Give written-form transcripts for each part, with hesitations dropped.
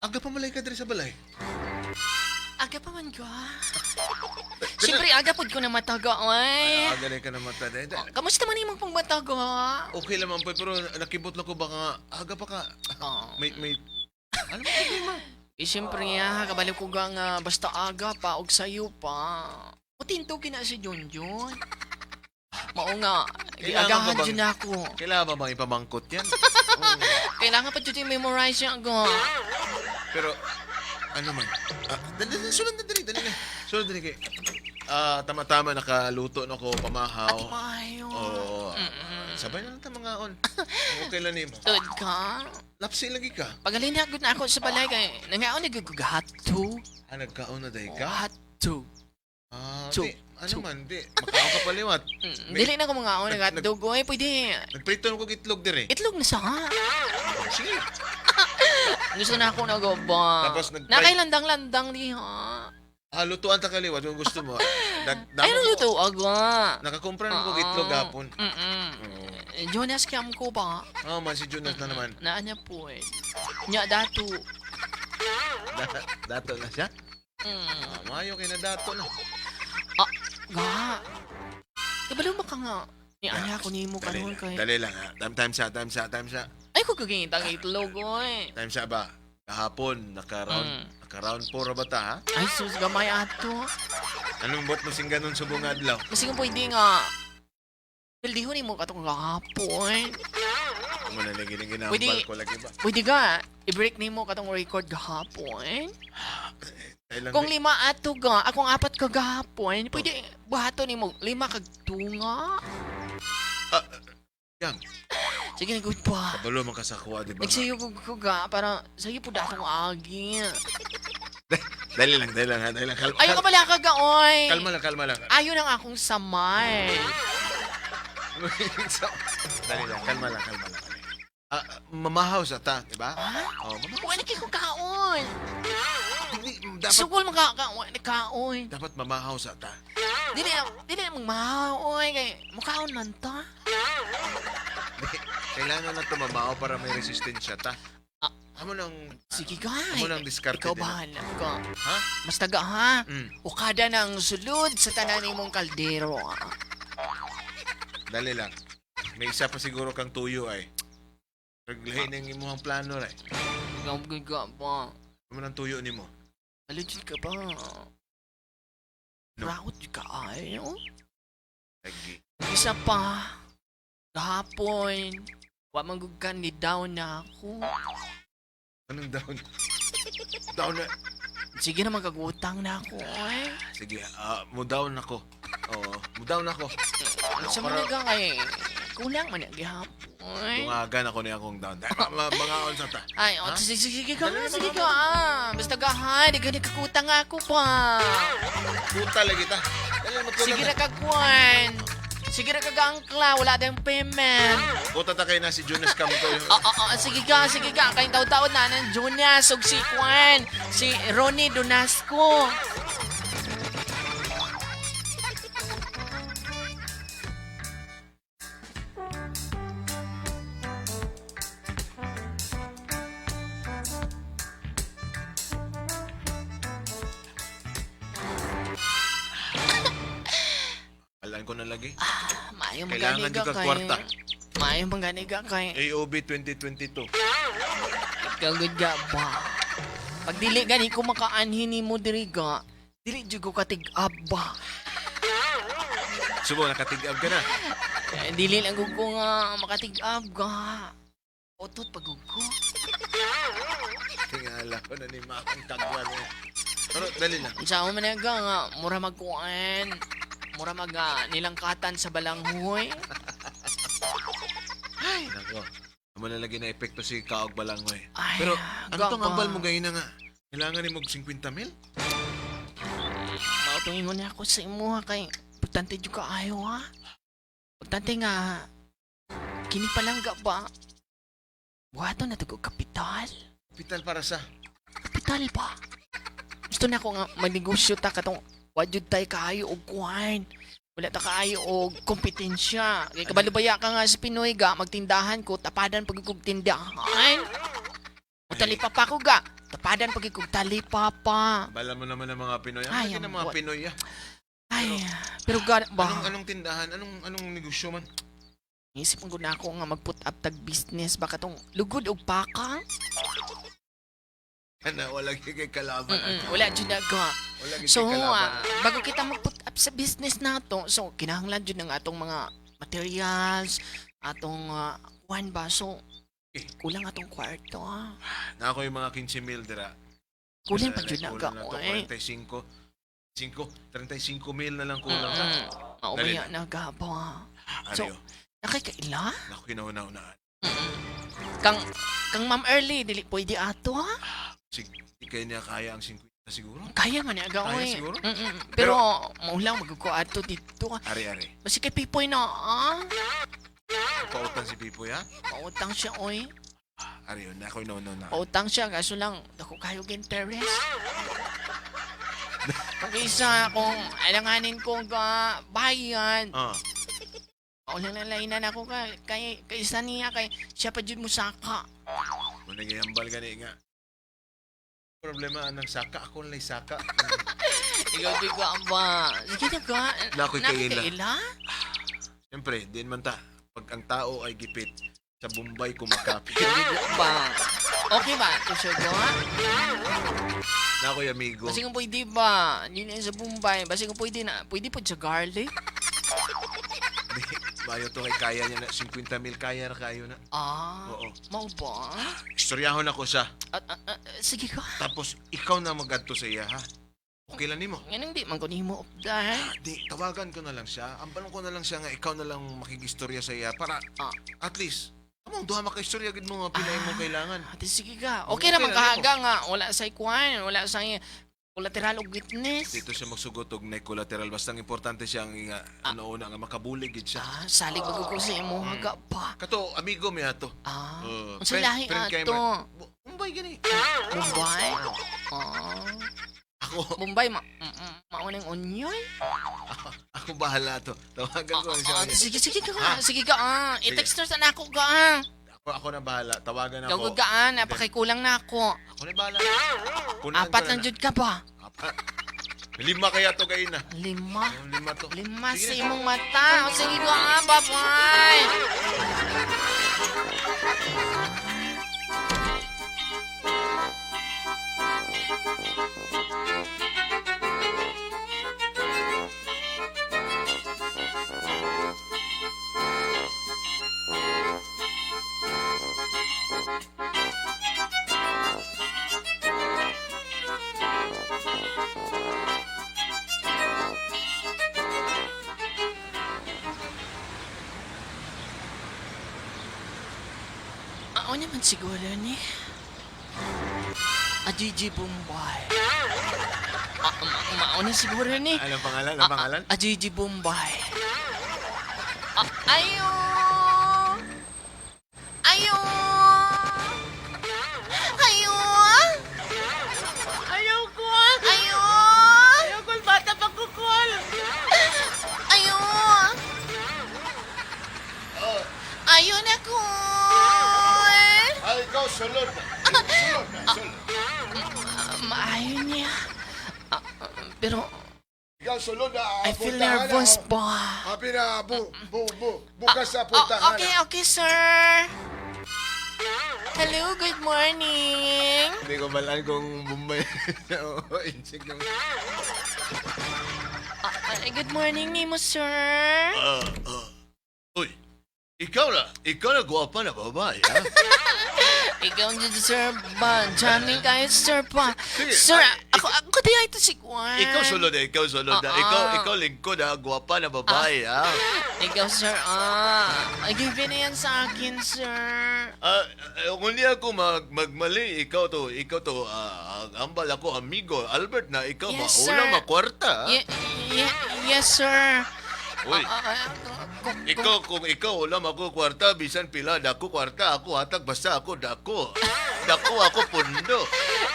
Aga pa malay ka diri sa balay. Aga pa man ka. Siyempre, aga pod ko na mataga, oy. Aga na ka na mata. Kamusta man imong pagmataga? Okay lang man po, pero nakibot lang ko baka aga pa ka. Oh. May, ano ba problema? Eh, siyempre, ah, kabalo ko ga nga basta aga pa og sayo pa. Mutinto kina si Junjun. Mao nga, Kailangan giagahan ba bang- jud ako. Kailangan ba bang ipamangkot yan? Oo. Kailangan pa jud i-memorize yan go. Pero, ano man? Ah, dali, dali, sulod na dali, dali na. Sulod dali kay. Tama-tama nakaluto na ko pamahaw. At maayo. Oo. Sabay na lang ta mga on. Okay lang nimo. Tud ka. Lapsi lagi ka. Pagalin na gud na ako sa balay kay nangaon na gud ko hot. Ah, nagkaon na day ka? Hot two. Ah, Two. di. Ano Two. man, di. Makaon ka paliwat. Dili na ko mga on Nag- nag hotdog oy, pwede. Nagprito na ko itlog dire. Itlog na sa. Sige. Gusto na ako nagaba. Tapos nag- Nakailandang-landang di ha. Ah, lutuan ta kaliwat kung gusto mo. Ay, ano luto aga? Nakakumpra na ko itlog hapon. Mm. Oo. Jonas Cam ko ba? Oh, man si Jonas na naman. Naa niya po eh. Nya dato. Dato na siya? Mm. Ah, maayo kay na dato na. Ga. Kabalo ba ka nga? Ni anya ko nimo Dali karon lang, kay. dali lang ha. Time, time sa, time sa, time sa. Ay ko kagingitang itlog oy. Time sa ba? Kahapon, naka-round, naka-round 4 ba ta ha? Ay sus gamay ato. Anong bot mo sing ganun subong adlaw? Kasi kung pwede nga. Pildihon nimo katong gahapon. Mo na lagi nang ginambal Pwede- ko lagi ba? Pwede ka i-break nimo katong record gahapon. Dahil lang Kung di- lima ato ga, akong apat ka gahapon, pwede buhaton nimo lima kag tunga. Ah, yang, Sige na good pa. kabalo man ka sa kuha, di ba? Nagsayo ko ga para sayo po datong agi. Dali lang ha, dali lang. Ayaw ka pala ka ga, oy. Kalma lang, kalma lang. Ayaw ng akong samay. Dali lang, kalma lang, kalma lang. Ah, mamahaw sa ta, di ba? Ha? Oh, mamahaw. Wala kay ko kaon. Hindi, dapat, Sugol mga kaon, kaon. dapat mamahaw sa ta. Dili dili mong mahaw, oy kay mukaon man ta. Di, kailangan na tumamaw para may resistensya ta. Ah. Amo nang Sige ka. Amo nang diskarte Ikaw din. bahala ka. Ha? Basta ga ha. Mm, Ukada ng sulod sa tanan nimong kaldero. ah. Dali lang. May isa pa siguro kang tuyo ay. Raglahin ang imuhang plano ay. Gabgay ka pa. Amo nang tuyo nimo. Alugid ka ba? No. Proud ka ayo. Lagi. Isa pa. Gahapon. Wa man gud ka ni down na ako. Anong down? Down na. Sige na magkagutang na ako. Ay. Sige, mo down ako. Oo, mo down ako. Sa mga ka kay kulang man ang gihapon. Dungagan ako ni akong down. Ay, mga on sa ta. Ay, oh, Ha? sige, sige ka, Dali na, sige mga- ka. Ah. Basta gahan, di ka nagkakutang ako pa. Puta lagi ta. Dali na magkuta. Sige ra ka, Kwan. Sige ra ka, Gangkla. Wala tayong payment. Puta ta kay na si Jonas Camto. Oo, oo, sige ka, sige ka. Kayong taon-taon na ng Jonas ug si Kwan. Si Ronnie Donasco. Alam ko na lagi. Ah, maayo Kailangan maganiga jud ka kay. kwarta. Maayo maganiga kay. AOB 2022. Gagod ga ba? Pag dili gani ko makaanhin nimo diri ga, dili jud ko katig-ab ba. Subo, nakatig-ab ka na. Eh, dili lang gud ko nga makatig-ab ga. Otot pag gud ko. Tingala ko na ni Makang Tagwan. Eh. Pero dali lang. Unsa man na ga nga mura magkuan. Mura mag nilangkatan sa balanghoy. Ay, nako. Amo na lagi na epekto si Kaog Balanghoy. Ay, Pero ano ga tong ba? ambal mo gayon na nga? Kailangan ni mo 50 mil? Mautungingon na ako sa imo ha kay importante jud ka ayo ha. Importante nga kini pa lang ga ba. Buhaton na to og kapital. Kapital para sa Kapital ba? Gusto na ako nga magnegosyo ta katong wa jud tay kaayo og kuan. Wala ta kaayo og kompetensya. Kay kabalo baya ka nga sa Pinoy ga magtindahan ko tapadan pag kog tindahan. Utali pa pa ko ga. Tapadan pag kog talipapa. Bala mo naman ang mga Pinoy. Ang Ay, lagi ng mga ambot. Pinoy ah. Ay, pero God, ba? Anong tindahan? Anong negosyo man? Isip ko na ako nga mag-put up tag business baka tong lugod og paka. Ana, wala gyud kay kalaban. Wala jud na ga. Wala gyud So, kay kalaban. bago kita mag-put up sa business nato, so kinahanglan jud ng atong mga materials, atong kuan ba, so Eh. kulang atong kwarto. Ah. Na ako yung mga 15 mil dira. Kulang pa jud na Kulang ga. na to, Oy. 45. 5, 35 mil na lang kulang. Maumaya na ga ba. So, Ariyo. nakikaila? Naku, hinauna-unaan. Kang Ma'am Early, dili pwede ato ha? Sig, di kaya niya kaya ang 50 siguro? Kaya man niya ga, Kaya oy. siguro? Pero, maulang magugo ato dito. Ah. Ari, ari. Basta kay Pipoy na ah. Pautang si Pipoy, ha? Pautang siya, oy. Ari, yun. Ako hinauna-unaan. Pautang siya, kaso lang, dako kayo interest. Kung isa, kung alanganin ko ga bayan, maulang lalainan ako ka, kay isa niya, kay siya pa jud mo saka. Kung nagyayambal gani nga. Problema ang saka. Ako nalay saka. Ikaw di ka ba? Sige na ka. Nakoy kaila. Nakaila? Siyempre, din man ta. Pag ang tao ay gipit, sa Bombay kumakapit. Sige ba? Okay ba? Ito siya ba? Na ako'y amigo. Basta kung pwede ba? Yun yung sa Bombay. Basta kung pwede na. Pwede po sa garlic? Di, bayo to kay kaya niya na 50 mil kaya ra kayo na. Ah. Oo. Mao ba? Istoryahon ako siya. Ah, sige ka. Tapos ikaw na magadto sa iya ha. Okay lang nimo. Ganun di man ko nimo updan. Di, tawagan ko na lang siya. Ambalon ko na lang siya nga ikaw na lang makikistorya sa iya para at least among duha makaistorya gid mo nga pila imong kailangan. Ate, sige ka. Okay Okay naman lang kahaga nga. Wala sa ikuan. Wala sa collateral og witness. Dito siya magsugot og na collateral basta ang importante siya ang nga ano una nga makabulig gid siya. Ah, salig ba ko sa imo haga pa. Kato amigo mi ato. Ah. Unsa lahi friend kay ato? Bombay gani. Mumbai? Ah. Ako Mumbai ma maunang onion? ako bahala to. Tawagan ko lang siya. Ah, sige, sige ka. Ah. Sige ka. Ah. Sige. I-text na sa ako ka. Ah. Ako na bahala. Tawagan ako. Gawag ka ah. Napakikulang na ako. Ako na bahala. Punan Apat ko na lang na. jud ka ba? Apat. Lima kaya to kayo na. Lima. Oh, lima to. Lima Sige sa na. imong mata. O, sige ka ah. Bye-bye. Ako naman siguro ni. Ajiji Bombay. Ah, mauna siguro ni. Anong pangalan? Anong pangalan? Ajiji Bombay. Ah, ayo! Ayo! Ayo! Ayaw ko! Ayo! Ayaw ko! Bata pa ko, Kol! Ayo! Ayo na ko! Ay, ikaw, sulod. Sulod na, sulod. Maayo niya. Ah, pero Ikaw sulod na. I feel nervous ba? Happy na bu bu bu bukas sa Oh, puntahan. okay, sir. Hello, good morning. Hindi ko malan kung Bombay o insect yung... Ah, good morning nimo, sir. Uy, ikaw na guwapa na babae, ha? Ikaw dyan, sir ba? Jamming kayo, sir pa. Sige, Sir, ay, ako di ito si Juan. Ikaw sulod eh, ikaw sulod na. Oo. Ikaw lingkod ha, guwapa na babae, ha? Ikaw, sir, ah. Ay, give na yan sa akin, sir. Ah, kung hindi ako magmali, ikaw to, ang ambal ako, amigo, Albert na, ikaw Yes, mauna sir. makwarta. Ha? Yes, sir. Uy, Ah, ikaw, kung ikaw wala mako kwarta, bisan pila, dako kwarta, ako hatag, basta ako dako. Dako ako pundo.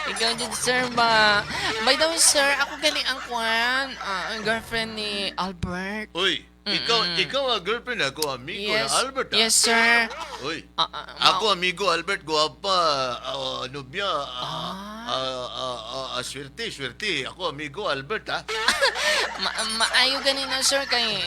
Ikaw dyan, sir, ba? By the way, sir, ako gali ang kwan, ang girlfriend ni Albert. Uy, ikaw ang girlfriend ako, amigo Yes. na Albert. Ha? Yes, sir. Uy, Ah, ako amigo Albert, guwapa, nobya, Ah. Swerte, swerte. Ako amigo Albert ha. Maayo ganina, sir, kay.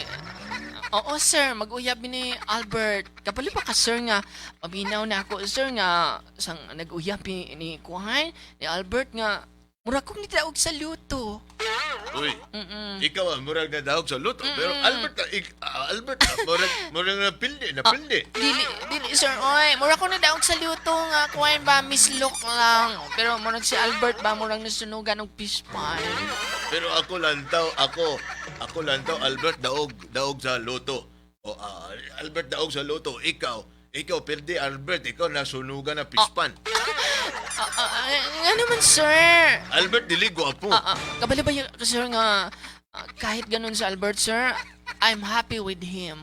Oo, sir, mag-uyab ni Albert. Kabalo ba ka, sir, nga paminaw na ako, sir, nga sang nag-uyab ni Kuhan, ni Albert nga mura kong nitaog sa luto. Uy, ikaw ang murag na dahog sa luto. Pero Albert, Albert, murag na pildi, na pildi. Dili, dili, sir, oy. Mura ko nadaog sa luto nga, kuhan ba, mislok lang. Pero murag si Albert ba, murag nasunugan og fish pie. Pero ako lantaw, ako lantaw, Albert, daog, daog sa luto. O, Albert, daog sa luto. Ikaw, pildi, Albert, ikaw nasunugan na pispan. Nga naman, sir. Albert, dili gwapo. Kabalo ba yun, sir, nga, kahit ganun si Albert, sir, I'm happy with him.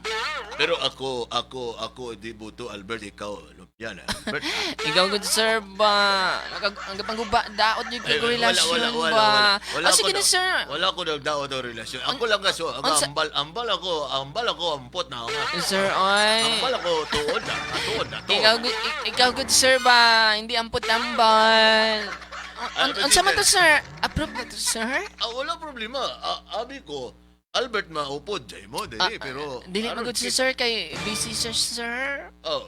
Pero ako, di buto, Albert, ikaw, yan, Albert. Ikaw, good sir, ba? Ang pangguba, daot niyo Ay, kay relasyon wala, wala, ba? wala. Wala Ah, sige ako na, sir. Wala ko nagdaot o relasyon. Ako lang kaso, ang ambal ako, ampot na ako. Sir, oy. Ambal ako, tuod na, tuod na, tuod Ikaw, na. ikaw, good sir ba? Hindi ampot tambal. Ano ba Unsa man dito? to, sir? Approve na to, sir? Ah, wala problema. Abi ko, Albert maupod, jay mo, dili, pero Dili aron, man good si sir kay busy sir, sir. Oh,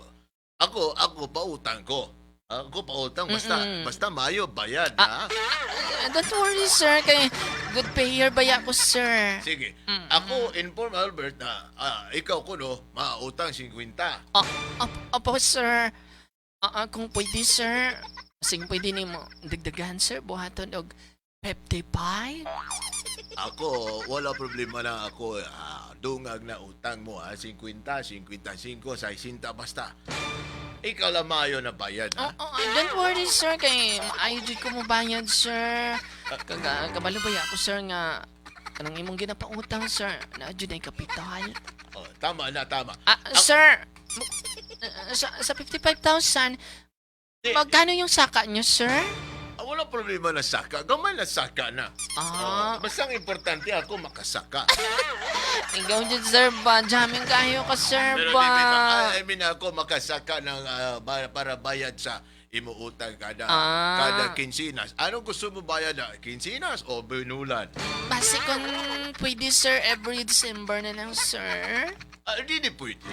ako pautang ko. Ako pautang basta basta mayo bayad ha. Don't worry, sir, kay good payer ba ako, sir? Sige. Ako inform Albert na ikaw ko no mautang 50. Opo, sir. Kung pwede, sir. Sing pwede nimo dagdagan, sir, buhaton og 55? Ako wala problema na ako dungag na utang mo ha 50, 55, 60 basta. Ikaw lang mayo na bayad ha. Oh, don't worry, sir, kay maayo jud ko mobayad, sir. Kaga kabalo ba ako, sir, nga kanang imong ginapautang, sir, naa jud ay kapital. Oh, tama na, tama. Sir, sa 55,000, magkano yung saka niyo, sir? Wala problema na saka. Gamay na saka na. Oh, basta ang importante ako makasaka. Ikaw jud, sir, ba? Jamming kayo ka, sir, Pero ba? di ba, I mean ako makasaka ng para bayad sa imuutang kada kada kinsinas. Anong gusto mo bayad na? Kinsinas o binulan? Basta kung pwede, sir, every December na lang, sir. Hindi di pwede.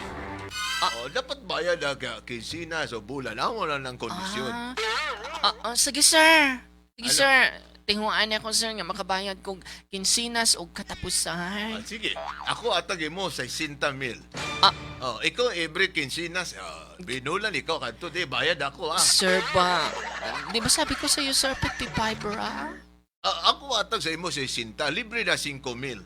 Oh, dapat bayad na kinsinas o bulan. Ako wala ng kondisyon. Sige, sir. Sige, Ano? sir. Tinguan ako, sir, nga makabayad kog kinsinas o katapusan. Sige, ako atagin mo sa 60 mil. Oh, ikaw every kinsinas, binulan ikaw kadto di bayad ako ah. Sir ba? Di ba sabi ko sa iyo, sir, 55, bra? Ako atag sa imo 60, libre na 5 mil.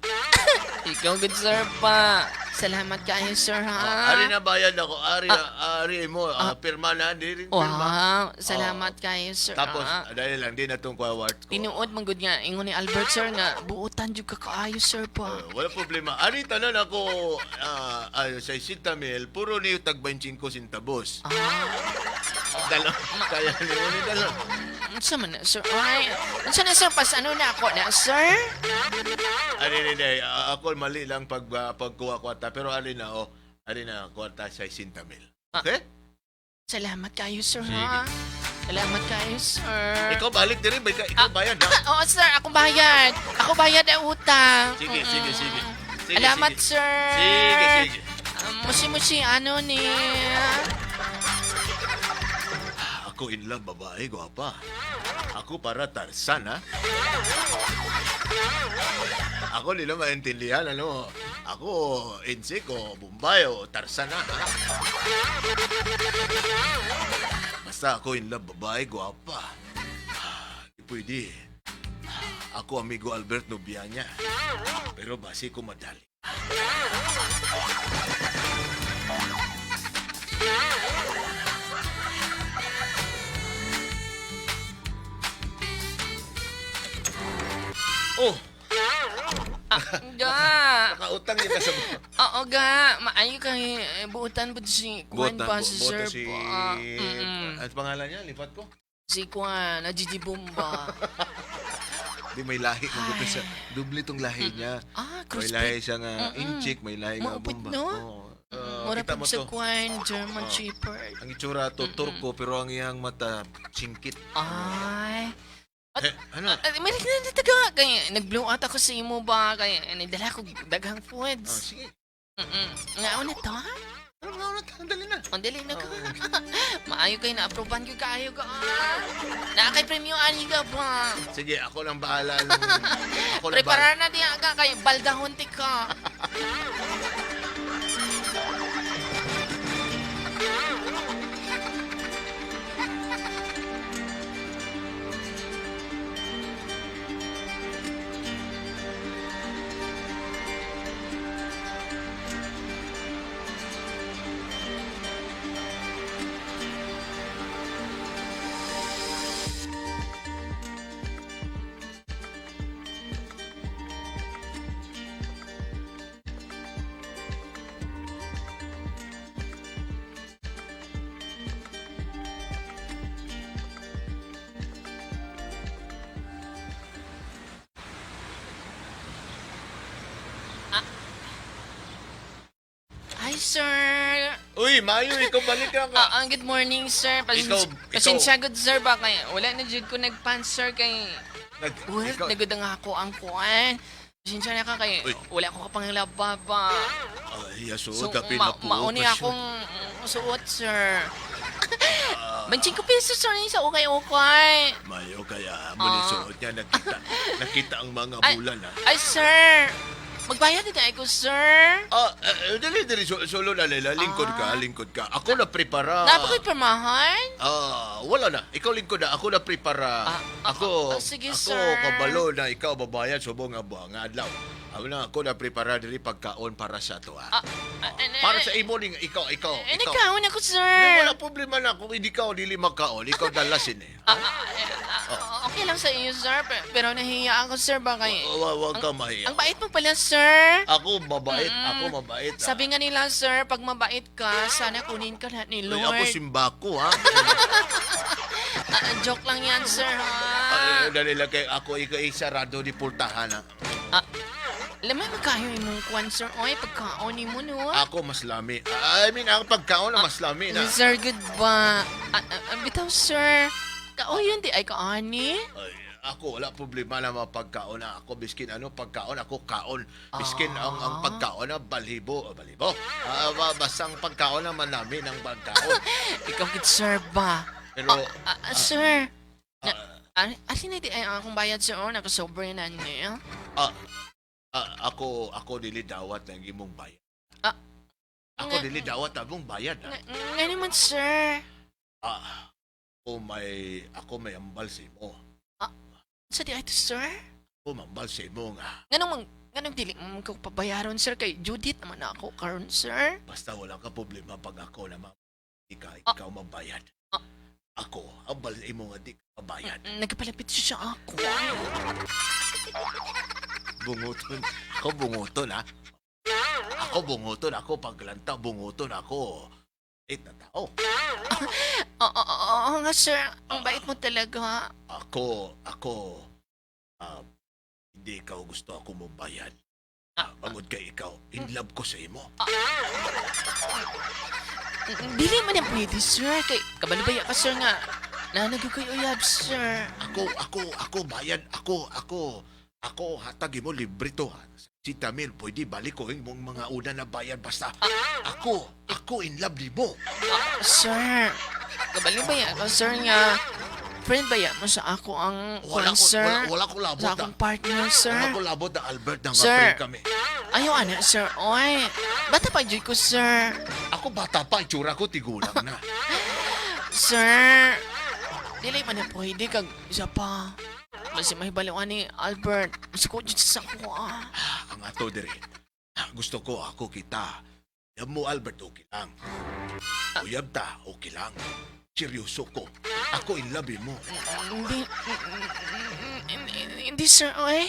Ikaw, good sir ba? Salamat kayo, sir, ha? Ari na bayad ako, ari ari mo, pirma na di rin pirma. Wow, salamat kayo, sir. Tapos dahil lang di na tong kwawart ko. Tinuod man gud nga ingon ni Albert, sir, nga buotan jud ka kaayo, sir ba. Wala problema. Ari tanan ako 60 mil, puro ni tag 25 centavos. Dalo, kaya ni mo ni dalo. Unsa man na, sir? Ay, unsa na, sir? Pas ano na ako na, sir? Ari ni day, ako mali lang pagkuha kwarta pero ari na oh, ari na kwarta 60 mil. Okay? Salamat kayo, sir, ha? Salamat kayo, sir. Ikaw balik diri, ikaw bayad ha. Oo, sir. Ako bayad. Ako bayad ang utang. Sige, sige, sige. Sige, Salamat, sige. sir. Sige, sige. Musi-musi, ano ni... Ako in love, babae, gwapa. Ako para Tarzan, ha? Ako nila maintindihan, ano? Ako, Insik o Bombay o Tarzan, ha? Basta ako in love, babae, gwapa. Di pwede. Ako amigo Albert nobya niya. Pero basi ko madali. Oh, Ga. nakautang kita sa Oo, ga. Maayo kay buutan po si Kuan pa si buta sir si pa. Ano pangalan niya? Lipat ko. Si Kuan, na Gigi Bomba. Di may lahi kung gusto siya. Doble tong lahi niya. Ah, May crossbreed. lahi siya nga inchik, may lahi nga Maupit, bomba. no? Oo. Mura Kita po mo sa to. Kuan, German Shepherd. Ang itsura to, turko, pero ang iyang mata, singkit. Ay. Eh, ano? Ah, may na taga kay nag-blow out ako sa imo ba kay nagdala ko daghang Oh, foods. sige. Nga na to. Ha? Ano nga na? Dali na. Ang dali na ka. Maayo kay na-approvean ko kaayo ka. Ah. Naa kay premyo ani ka ba? Sige, ako lang bahala. Ako lang bahala. Preparar na diya ka kay baldahon ti ka. Hi, sir. Uy, Mayo, ikaw balik ka. Ah, good morning, sir. Ikaw- Pasensya good, sir, ba kay wala na jud ko nagpants, sir, kay Nag, well, ikaw, nagud ang ako ang kuan. Pasensya na ka kay Uy. wala ko kapanglaba ba. Ay, so, So, tapi mauni na akong suot, sir. 25 pesos, sir, sa ukay-ukay. Mayo, kaya mo ni suot niya, nakita, nakita ang mga Ay. bulan, ha? Ay, sir. Magbayad din tayo ko, sir. Ah, dali, dali, solo na, Lela. Lingkod ka, lingkod ka. Ako na prepara. Napakay permahan. Ah, wala na. Ikaw lingkod na. Ako na prepara. Ah, Ako, sige, ako sir. kabalo na ikaw babayan subong nga buwa nga adlaw. Ako na ako na prepara diri pagkaon para sa ato, ah. Ah, ah, ah, Para sa imo ning ikaw, ikaw, Eh, ikaw. nagkaon ako, sir. Hindi, wala problema na kung hindi ka o dili magkaon, ikaw dalasin eh. Okay lang sa iyo, sir. Pero nahihiya ako, sir. Baka Wag ka mahiya. Ang bait mo pala, sir. Ako mabait, ako mabait. Ah. Sabi nga nila, sir, pag mabait ka, sana kunin ka na ni Uy, Lord. ako simbako ha. Joke lang yan, sir, ha? Ay, dali lang kay ako ikaw sarado di pultahan ha. Ah, alam mo, magkayo imong kwan, sir. Oy, pagkaon ni mo, no? Ako mas lami. I mean, ang pagkaon na mas lami na. Sir, good ba? Bitaw, sir. Kaoyon di ay kaani? Ay, ako wala problema na mga pagkaon na ako biskin ano pagkaon ako kaon biskin ang pagkaon na balhibo. Oh, balhibo. Ah, basta ang pagkaon na manami ng pagkaon Ikaw gid, sir, ba? pero Sir. Na, alin na di ay akong bayad, sir? Oh, nakasobre na niya. ah, ako ako dili dawat ng imong bayad. Ah, Ako dili dawat ang imong bayad ah. Nga naman, sir. Ah, ako may ambal sa imo. Sa di ay to, sir? Ako mambal sa imo nga Nganong dili mo ko pabayaron, sir? Kay Judith naman ako karon, sir. basta wala ka problema pag ako na ikaw mabayad. Ah. Ako ambal sa imo nga di ka mabayad. Nagpalapit siya sa ako. Bunguton. Ako bunguton, ha? Ako bunguton. Ako paglanta, bunguton ako. It na tao. Oo, oo, oo nga, sir. Ang bait mo talaga. Ako, ah, hindi ikaw gusto ako mabayad. Ah, Bangod kay ikaw, in love ko sa imo. Dili man yan pwede, sir. Kay kabalubaya ka, sir, nga. Nanagakoy uyab, sir. Ako, bayad, ako, hatag mo libre to. Ha? Si Tamil, pwede balik ko yung mga una na bayad. Basta, ako in love ni mo. Sir, kabalubaya ka, sir, nga. Friend ba mo sa ako ang Wala kwan, ko, sir? wala ko labot. Sa akong partner, sir. Wala ko labot na Albert na nga Sir. friend kami. Ayaw, ana, sir. Oy, bata pa jud ko, sir. Ako bata pa, itsura ko tigulang na. Sir, dili man na pwede kag isa pa. Basta may baluan ni Albert. Mas ko jud sa ako, ah. Ang ato dire. Gusto ko ako kita. Uyab mo Albert, okay lang. Uyab ta, okay lang. Seryoso ko. Ako in love mo. Hindi, hindi, sir, oy.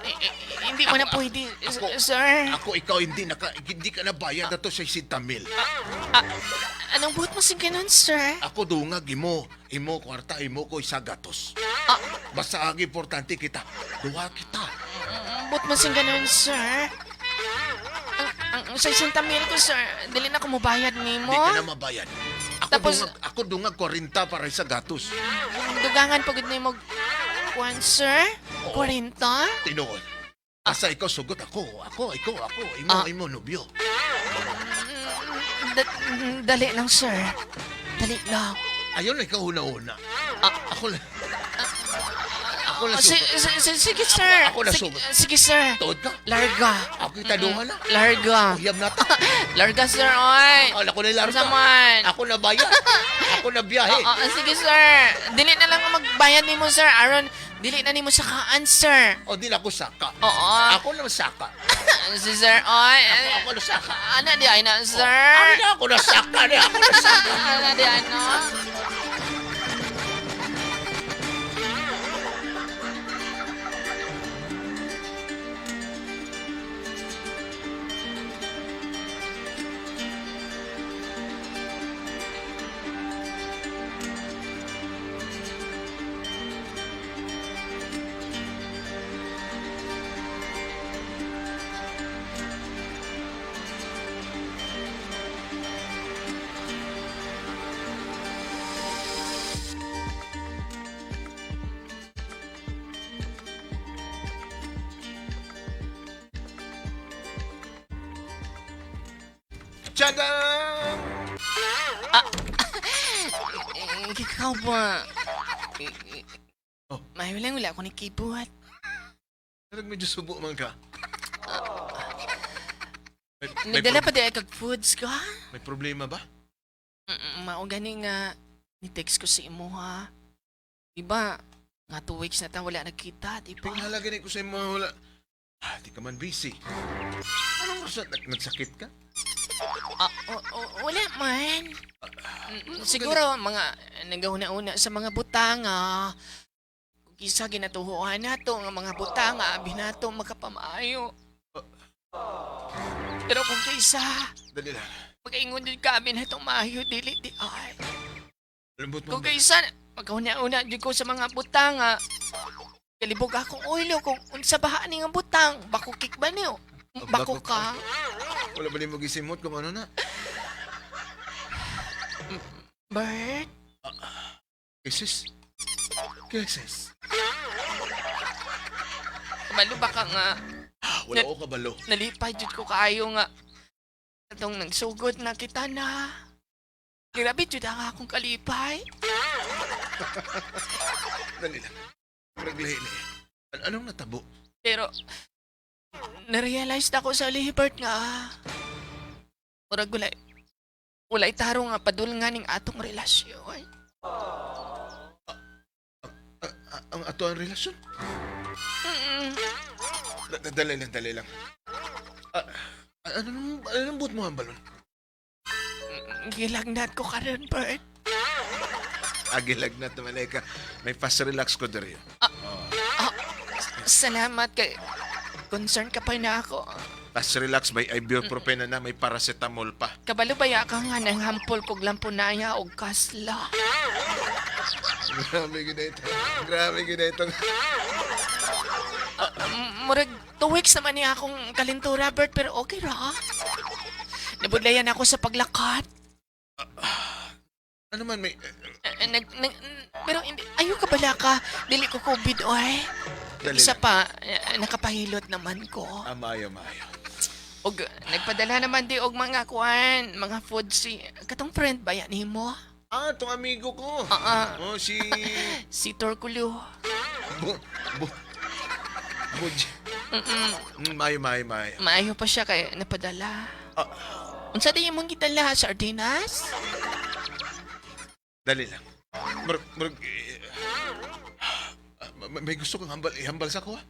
Eh, hindi mo na pwede, sir. Ako ikaw hindi ka na bayad na to sa 60,000. Anong buhat mo sa ganun, sir? Ako dungag imo, imo kwarta imo ko isa gatos. Ah. Basta ang importante kita, duha kita. Buhat mo sa ganun, sir? Ang sa 60,000 ko, sir, dili na ako mobayad nimo. Hindi ka na mabayad. Ako Tapos- dungag 40 para sa gatos. Dugangan pagod nimo Kwan, sir? 40? Tinuod. Asa ikaw sugot ako. Ako, ikaw, ako. Imo, imo, nobyo. Dali lang, sir. Dali lang. Ayaw na ikaw una-una. Ako lang. Ako lang sugot. Sige, sir. Ako na Sige, sugot. sige, sir. Tuod ka? Larga. Ako itaduhan na. Larga. Uyab na ta. Larga, sir, oy. Ako na larga. Unsa man? Ako na bayad. Ako na biyahe. Sige, sir. Dili na lang ang magbayad nimo, sir. Aron, dili na nimo sakaan, sir. O di na ako saka. Oo. Ako na saka. Si sir, oy. Ako na saka. Ana di ay na, sir. Ako na ako na saka na. Ako na saka. Ana di ay na. Tadam! Eh, ikaw ba? Eh, Oh. Mayo lang wala ako ni kibuhat. Parang medyo subo man ka. May, Nagdala pa di ay kag foods ka? may problema ba? Mao gani nga ni-text ko sa imo ha. Diba? Nga 2 weeks na ta wala nagkita, di ba? Tingala gani ko sa imo wala. Ah, di ka man busy. Anong oras na nagsakit ka? Wala man. Siguro mga nagahuna-una sa mga butanga. Kung kisa ginatuhoan nato nga mga butanga abi nato makapamaayo. Pero kung kisa Dali lang. pag-ingon din ka abi nato maayo dili di ay. Lambot mo. Kung kaysa magahuna-una jud ko sa mga butanga. Kalibog akong ulo kung unsa ba ani nga butang, bakukik ba niyo? Bako ka. Wala ba nimo gisimot kung ano na? Bert, Kisses. Kisses. kabalo ba ka nga Ah, wala ko kabalo. nalipay jud ko kaayo nga atong nagsugod na kita na. Grabe jud ang akong kalipay. Dali lang. Naglahi na eh. Anong natabo? Pero na-realize na ako sa Libert nga murag walay tarong nga padul nga ning atong relasyon. Ang ato ang relasyon? Mm. Dali lang, dali lang. Ah, anong buot mo ang balon? Gilagnat ko karon, Bert. Agilagnat naman eh ka. May fast relax ko diri. Salamat kay concern ka pa na ako. Fast relax, may ibuprofen na na, may paracetamol pa. Kabalo ba ya ka nga nang hampol kog lampunaya og kasla? Grabe gid ito. Grabe gid ito. Murag 2 weeks naman niya akong kalintura, Bert, pero okay ra. Nabudlayan ako sa paglakat. Ano man may Eh, pero hindi, ayaw ka bala ka. Dili ko COVID, oy. Dali Isa lang. pa, nakapahilot naman ko. Amayo, mayo. Og nagpadala naman di og mga kuan, mga food si katong friend ba yan nimo? Ah, tong amigo ko. Ah, Oh, si si Torculo. Bu Bu Buj. Mayo, mayo, mayo. Maayo pa siya kay napadala. Ah. Unsa di imong gidala, sardinas? Dali lang. Murag, murag, eh, may gusto kang hambal, ihambal sa ko, ah.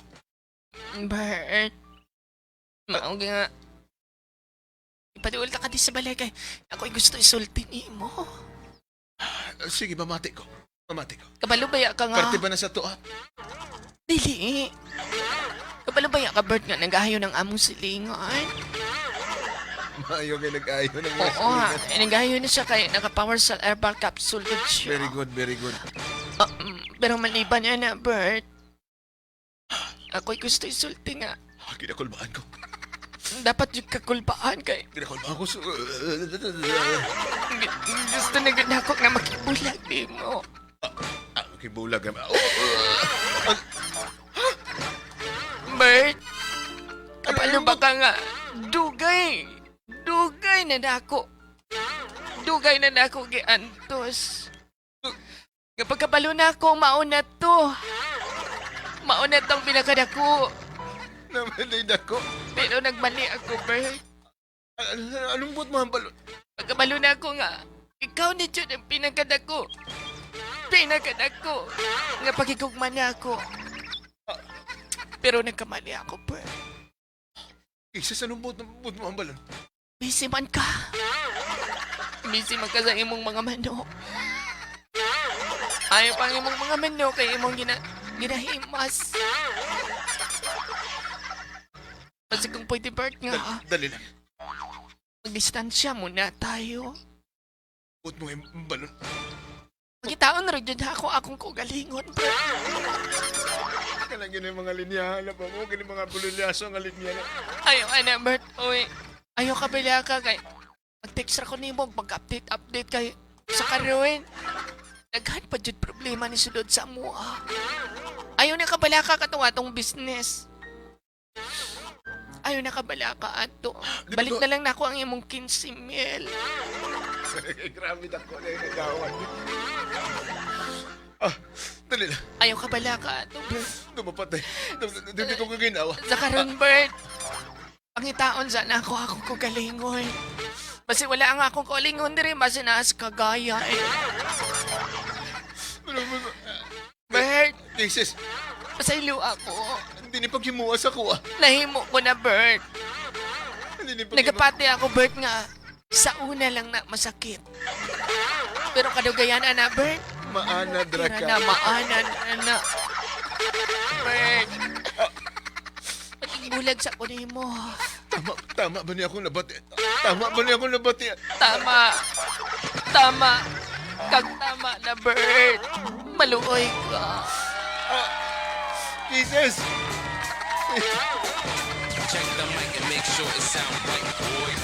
Bert. Mao nga. Ipaduol ta ka di sa balay kay ako'y gusto isulti nimo. Ah, sige, mamati ko. Mamati ko. Kabalo ba ya ka nga? Parte ba na sa to, ah? Dili. Kabalo ba ya ka, Bert, nga nagahayo ng among silingan? Maayo kay nag-ayo ng Oo, ha. Eh, nagahayo na siya kay naka-power sa herbal capsule ko siya. Very good, very good. Pero maliban niya na, Bert. Ako'y gusto isulti nga. Ah, kinakulbaan ko. Dapat yung kakulbaan kay Kinakulbaan ko. Gusto na gud nako nga makibulag nimo. Ah, okay, bulag. Oh. Bert, kabalo ba ka nga? Dugay. Dugay na nako. Dugay na nako giantos. Kapag kabalo na ako, mauna to. Mauna tong pinakadako. Namalay ako. Pero nagmali ako, Bert. Anong buot mo hambalon? Pagkabalo na ako nga, ikaw ni Jud ang pinakadako. Pinakadako. Nga pagigugma na ako. Pero nagkamali ako, Bert. Isis, anong buot mo hambalon? Busy man ka. Busy man ka sa imong mga manok. Ayaw pang imong mga manok kay imong ginahimas. Kasi kung pwede, Bert, nga, Dali lang. magdistansya muna tayo. Buot mo hambalon. Pagkitaon na rin dyan ako akong kugalingon, Bert. Kanang yun yung mga linyahan na pa mo. Ganyan mga bulilyaso nga linya na. Ayaw, ana, Bert. Uy, ayaw ka bila ka kay mag-text ra ko nimo mag-update update kay sa karon. Daghan pa jud problema ni sulod sa amoa. Ayaw na kabala ka katong atong business. Ayaw na kabala ka ato. Di ba Balik na lang nako ang imong 15 mil. Grabe dako na yung nagawan. Ah, dali lang. Ayaw kabala ka ato, Bert. Dumapatay. Hindi ko ginawa. Sa karon, Bert. Pangitaon sana ako akong kugalingon. Basi wala ang akong kugalingon diri, basi naas kagaya eh. Bert, Jesus, pasaylo ako. hindi ni paghimuha sa kuha. Nahimo ko na, Bert. Hindi ni paghimuha. Nagapati ako, Bert, nga sa una lang na masakit. Pero kadugayan, ana, Bert. Maana, Tira draka. na, maanan, ana. Bert. Patigbulag sa kunin mo. Tama, tama ba niya akong nabati? Tama ba niya akong nabati? Tama. Tama. Kag tama na, Bert. Maluoy ka. Jesus! Check the mic and make sure it sound right, boys.